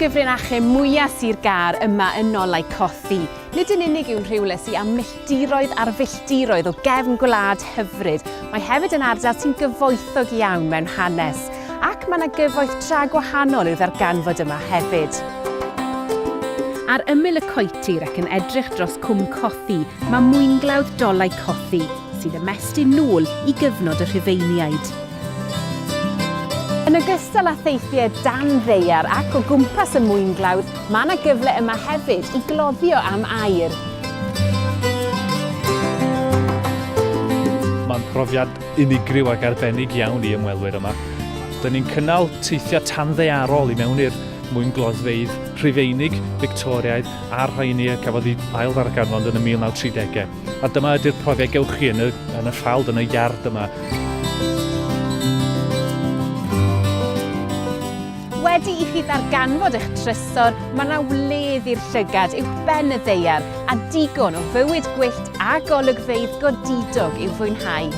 gyfrinachau mwyaf Sir Gâr yma yn Nolau Cothi. Nid yn unig yw'n rhywle sy â milltiroedd ar filltiroedd o gefn gwlad hyfryd, mae hefyd yn ardal sy'n gyfoethog iawn mewn hanes. Ac mae yna gyfoeth tra gwahanol i'w ddarganfod yma hefyd. Ar ymyl y coetir ac yn edrych dros Cwm Cothi mae mwynglawdd Dolau Cothi, sy'n ymestyn nôl i gyfnod y Rhufeiniaid. Yn ogystal â theithiau dan ddaear ac o gwmpas y mwynglawdd, mae yna gyfle yma hefyd i gloddio am aur. Mae'n profiad unigryw ac arbennig iawn i ymwelwyr yma. Dyn ni'n cynnal teithiau tanddaearol i mewn i'r mwyngloddfeydd Rhufeinig, Fictoriaidd a'r rheini a gafodd eu ail-ddarganfod yn y 1930au. A dyma ydy'r profiad gewch chi yn y, yn y ffald, yn y iard yma. Wedi i chi ddarganfod eich trysor, mae yna wledd i'r llygad uwch ben y ddaear a digon o fywyd gwyllt a golygfeydd godidog i'w fwynhau.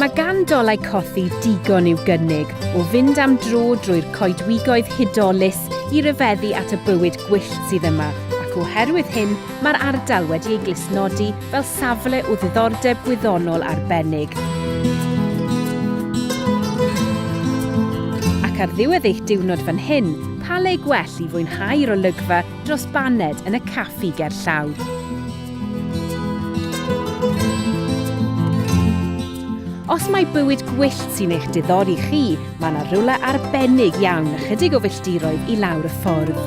Mae gan Dolau Cothi digon i'w gynnig, o fynd am dro drwy'r coedwigoedd hudolus i ryfeddu at y bywyd gwyllt sydd yma, ac oherwydd hyn, mae'r ardal wedi ei glustnodi fel safle o ddiddordeb gwyddonol arbennig. Ac ar ddiwedd eich diwrnod fan hyn, pa le gwell i fwynhau'r olygfa dros baned yn y caffi gerllaw? Os mai bywyd gwyllt sy'n eich diddori chi, mae yna rywle arbennig iawn ychydig o filltiroedd i lawr y ffordd.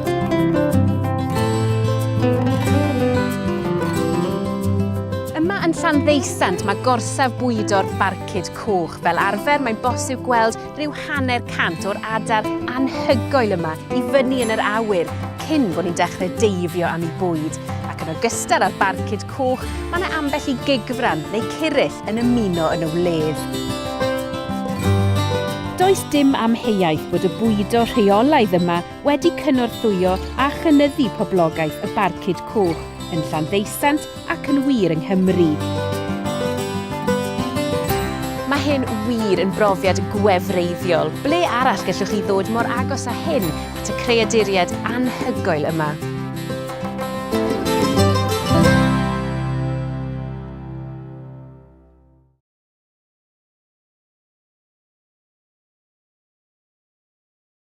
Yma yn Llanddeusant mae gorsaf bwydo'r Barcud Coch. Fel arfer mae'n bosib gweld rhyw hanner cant o'r adar anhygoel yma i fyny yn yr awyr cyn bod ni'n dechrau deifio am eu bwyd. Ac yn ogystal â'r barcud coch, mae yna ambell i gigfran neu curyll yn ymuno yn y wledd. Does dim amheuaeth bod y bwydo rheolaidd yma wedi cynorthwyo a chynyddu poblogaeth y barcud coch yn Llanddeusant ac yn wir yng Nghymru. Mae hyn wir yn brofiad gwefreiddiol. Ble arall gallwch chi ddod mor agos â hyn at y creaduriaid anhygoel yma?